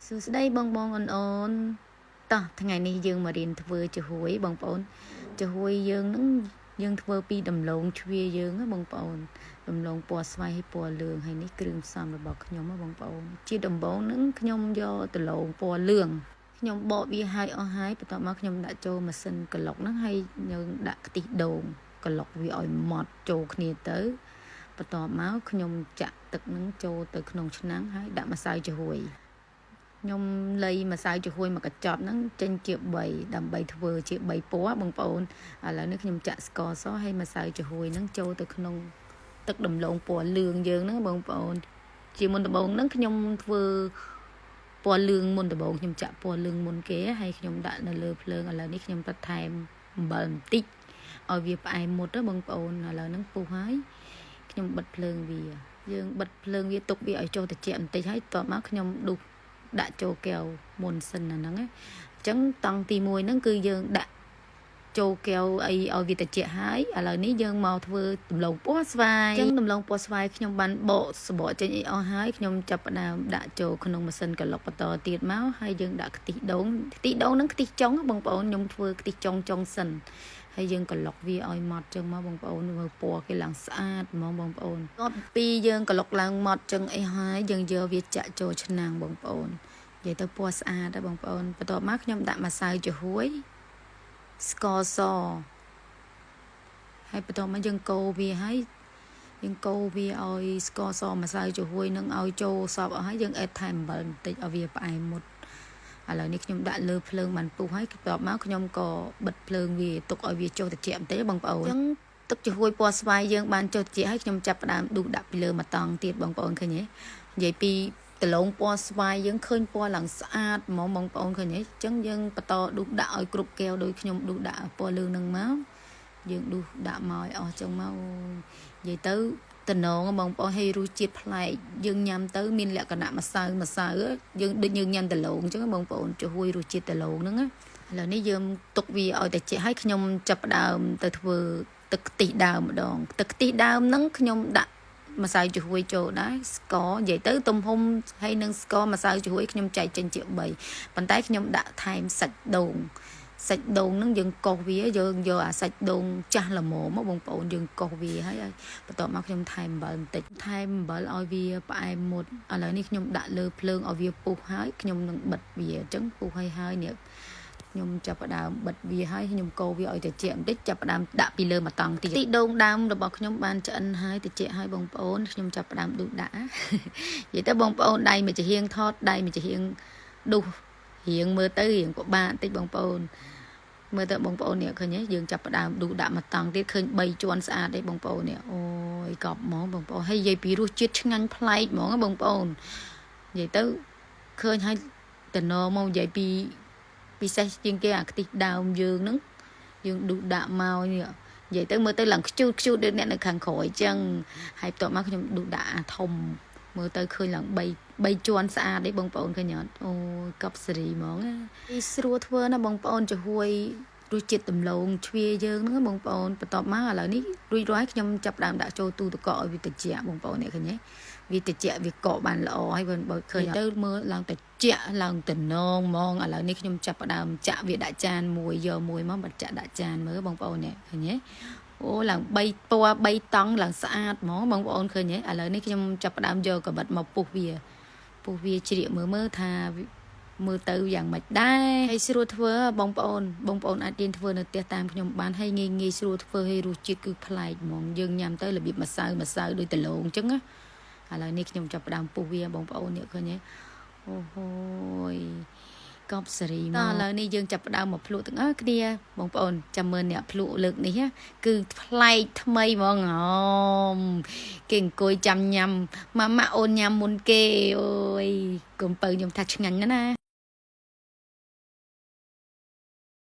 សួស្តីបងបងអូនអូនតោះថ្ងៃនេះយើងមករៀនធ្វើចំហួយបងប្អូនចំហួយយើងនឹងយើងធ្វើពីដំឡូងជ្វាយើងណាបងប្អូនដំឡូងពណ៌ស្វាយហើយពណ៌លឿងហើយនេះគ្រឿងផ្សំរបស់ខ្ញុំណាបងប្អូនជាដំបូងនឹងខ្ញុំយកដំឡូងពណ៌លឿងខ្ញុំបកវាឲ្យអស់ហើយបន្ទាប់មកខ្ញុំដាក់ចូលម៉ាស៊ីនក្លុកហ្នឹងហើយយើងដាក់ខ្ទិះដូងក្លុកវាឲ្យម៉ត់ចូលគ្នាទៅបន្ទាប់មកខ្ញុំចាក់ទឹកហ្នឹងចូលទៅក្នុងឆ្នាំងហើយដាក់ម្សៅចំហួយ ខ្ញុំលៃម្សៅចំហួយមកកញ្ចប់ហ្នឹងចេញជា3ដើម្បីធ្វើជា3ពណ៌បងប្អូនឥឡូវនេះខ្ញុំចាក់ស្ករសហើយម្សៅចំហួយហ្នឹងចូលទៅក្នុងទឹកដំឡូងពណ៌លឿងយើងហ្នឹងបងប្អូនជាមុនដំបូងហ្នឹងខ្ញុំធ្វើពណ៌លឿងមុនដំបូងខ្ញុំចាក់ពណ៌លឿងមុនគេហើយខ្ញុំដាក់នៅលើភ្លើងឥឡូវនេះខ្ញុំបន្ថែមអំបិលបន្តិចឲ្យវាផ្អែមមុតទៅបងប្អូនឥឡូវហ្នឹងពុះហើយខ្ញុំបិទភ្លើងវាយើងបិទភ្លើងវាទុកវាឲ្យចុះត្រជាក់បន្តិចហើយតបមកខ្ញុំដុសដាក់ចូលកែវមុនសិនអាហ្នឹងណាអញ្ចឹងតង់ទី1ហ្នឹងគឺយើងដាក់ចូលកែវអីឲ្យវាត្រជាក់ហើយឥឡូវនេះយើងមកធ្វើដំឡូងពណ៌ស្វាយអញ្ចឹងដំឡូងពណ៌ស្វាយខ្ញុំបានបកសបកចេញអីអស់ហើយខ្ញុំចាប់ផ្ដើមដាក់ចូលក្នុងម៉ាស៊ីនក្លុកបន្តទៀតមកហើយយើងដាក់ខ្ទិះដូងខ្ទិះដូងហ្នឹងខ្ទិះចុងបងប្អូនខ្ញុំធ្វើខ្ទិះចុងចុងសិនហើយយើងក្លុកវាឲ្យម៉ត់ចឹងមកបងប្អូនមើលពណ៌គេឡើងស្អាតហ្មងបងប្អូនបន្ទាប់ពីយើងក្លុកឡើងម៉ត់ចឹងអីហើយយើងយកវាចាក់ចូលឆ្នាំងបងប្អូននិយាយទៅពណ៌ស្អាតដែរបងប្អូនបន្ទាប់មកខ្ញុំដាក់ម្សៅចំហួយស្ករសហើយបន្ទាប់មកយើងកូរវាហើយយើងកូរវាឲ្យស្ករសម្សៅចំហួយនឹងឲ្យចូលសពអស់ហើយយើងអេតថែមអំបិលបន្តិចឲ្យវាផ្អែមមុតឥឡូវនេះខ្ញុំដាក់លើភ្លើងបានពុះហើយបន្ទាប់មកខ្ញុំក៏បិទភ្លើងវាទុកឲ្យវាចុះត្រជាក់បន្តិចបងប្អូនអញ្ចឹងទឹកចំហួយពណ៌ស្វាយយើងបានចុះត្រជាក់ហើយខ្ញុំចាប់ផ្ដើមដុសដាក់ពីលើមួយតង់ទៀតបងប្អូនឃើញទេនិយាយពីដលងពណ៌ស្វាយយើងឃើញពណ៌ឡើងស្អាតហ្មងបងប្អូនឃើញទេអញ្ចឹងយើងបន្តដុសដាក់ឲ្យគ្រប់កែវដូចខ្ញុំដុសដាក់ពណ៌លឿងនឹងមកយើងដុសដាក់មកឲ្យអស់ចឹងមកនិយាយទៅតំណងបងប្អូនឲ្យរសជាតិប្លែកយើងញ៉ាំទៅមានលក្ខណៈម្សៅម្សៅយើងដូចយើងញ៉ាំដលងអញ្ចឹងបងប្អូនចំហួយរសជាតិដលងហ្នឹងណាឥឡូវនេះយើងទុកវាឲ្យតែជិះហើយខ្ញុំចាប់ផ្ដើមទៅធ្វើទឹកខ្ទិះដើមម្ដងទឹកខ្ទិះដើមហ្នឹងខ្ញុំដាក់ម្សៅចំហួយចូលដែរស្ករនិយាយទៅទំហំហើយនឹងស្ករម្សៅចំហួយខ្ញុំចែកចេញជា3ប៉ុន្តែខ្ញុំដាក់ថែមសាច់ដូងសាច់ដូងហ្នឹងយើងកោសវាយើងយកអាសាច់ដូងចាស់ល្មមមកបងប្អូនយើងកោសវាហើយបន្ទាប់មកខ្ញុំថែមអំបិលបន្តិចថែមអំបិលឲ្យវាផ្អែមមុតឥឡូវនេះខ្ញុំដាក់លើភ្លើងឲ្យវាពុះហើយខ្ញុំនឹងបិទវាអញ្ចឹងពុះហើយហើយនេះខ្ញុំចាប់ផ្ដើមបិទវាហើយខ្ញុំកូរវាឲ្យត្រជាក់បន្តិចចាប់ផ្ដើមដាក់ពីលើមួយតង់ទៀតទីដូងដើមរបស់ខ្ញុំបានឆ្អិនហើយត្រជាក់ហើយបងប្អូនខ្ញុំចាប់ផ្ដើមដុសដាក់និយាយទៅបងប្អូនដៃមួយចំហៀងថតដៃមួយចំហៀងដុសរៀងមើលទៅរៀងពិបាកបន្តិចបងប្អូនមើលទៅបងប្អូននេះឃើញទេយើងចាប់ផ្ដើមដុសដាក់មួយតង់ទៀតឃើញ3ជាន់ស្អាតទេបងប្អូននេះអូយកប់ហ្មងបងប្អូនហើយនិយាយពីរសជាតិឆ្ងាញ់ប្លែកហ្មងបងប្អូននិយាយទៅឃើញហើយតំណមកនិយាយពីពិសេសជាងគេអាខ្ទិះដើមយើងហ្នឹងយើងដុសដាក់មកនេះនិយាយទៅមើលទៅឡើងខ្ជូតខ្ជូតដូចអ្នកនៅខាងក្រោយអញ្ចឹងហើយបន្ទាប់មកខ្ញុំដុសដាក់អាធំមើលទៅឃើញឡើង3 3ជាន់ស្អាតទេបងប្អូនឃើញអត់អូយកប់សេរីហ្មងណាស្រួលធ្វើណាបងប្អូនចំហួយរសជាតិដំឡូងជ្វាយើងហ្នឹងបងប្អូនបន្ទាប់មកឥឡូវនេះរួចរាល់ខ្ញុំចាប់ដើមដាក់ចូលទូទឹកកកឲ្យវាត្រជាក់បងប្អូននេះឃើញទេវាត្រជាក់វាកកបានល្អហើយបើឃើញទៅមើលឡើងត្រជាក់ឡើងតំណងហ្មងឥឡូវនេះខ្ញុំចាប់ផ្ដើមចាក់វាដាក់ចានមួយយកមួយមកបាត់ចាក់ដាក់ចានមើលបងប្អូននេះឃើញទេអូឡើង3ពណ៌3តង់ឡើងស្អាតហ្មងបងប្អូនឃើញទេឥឡូវនេះខ្ញុំចាប់ផ្ដើមយកកបិតមកពុះវាពុះវាជ្រៀកមើលមើលថាមើលទៅយ៉ាងម៉េចដែរហើយស្រួលធ្វើបងប្អូនបងប្អូនអាចរៀនធ្វើនៅផ្ទះតាមខ្ញុំបានហើយងាយងាយស្រួលធ្វើហើយរសជាតិគឺប្លែកហ្មងយើងញ៉ាំទៅរបៀបម្សៅម្សៅដូចដលងអញ្ចឹងណាឥឡូវនេះខ្ញុំចាប់ផ្ដើមពុះវាបងប្អូននេះឃើញទេអូហូយកប់សេរីមកឥឡូវនេះយើងចាប់ផ្ដើមមកភ្លក់ទាំងអស់គ្នាបងប្អូនចាំមើលអ្នកភ្លក់លើកនេះគឺប្លែកថ្មីហ្មងអូគេអង្គុយចាំញ៉ាំម៉ាម៉ាអូនញ៉ាំមុនគេអូយកុំពៅខ្ញុំថាឆ្ងាញ់ណាស់ណា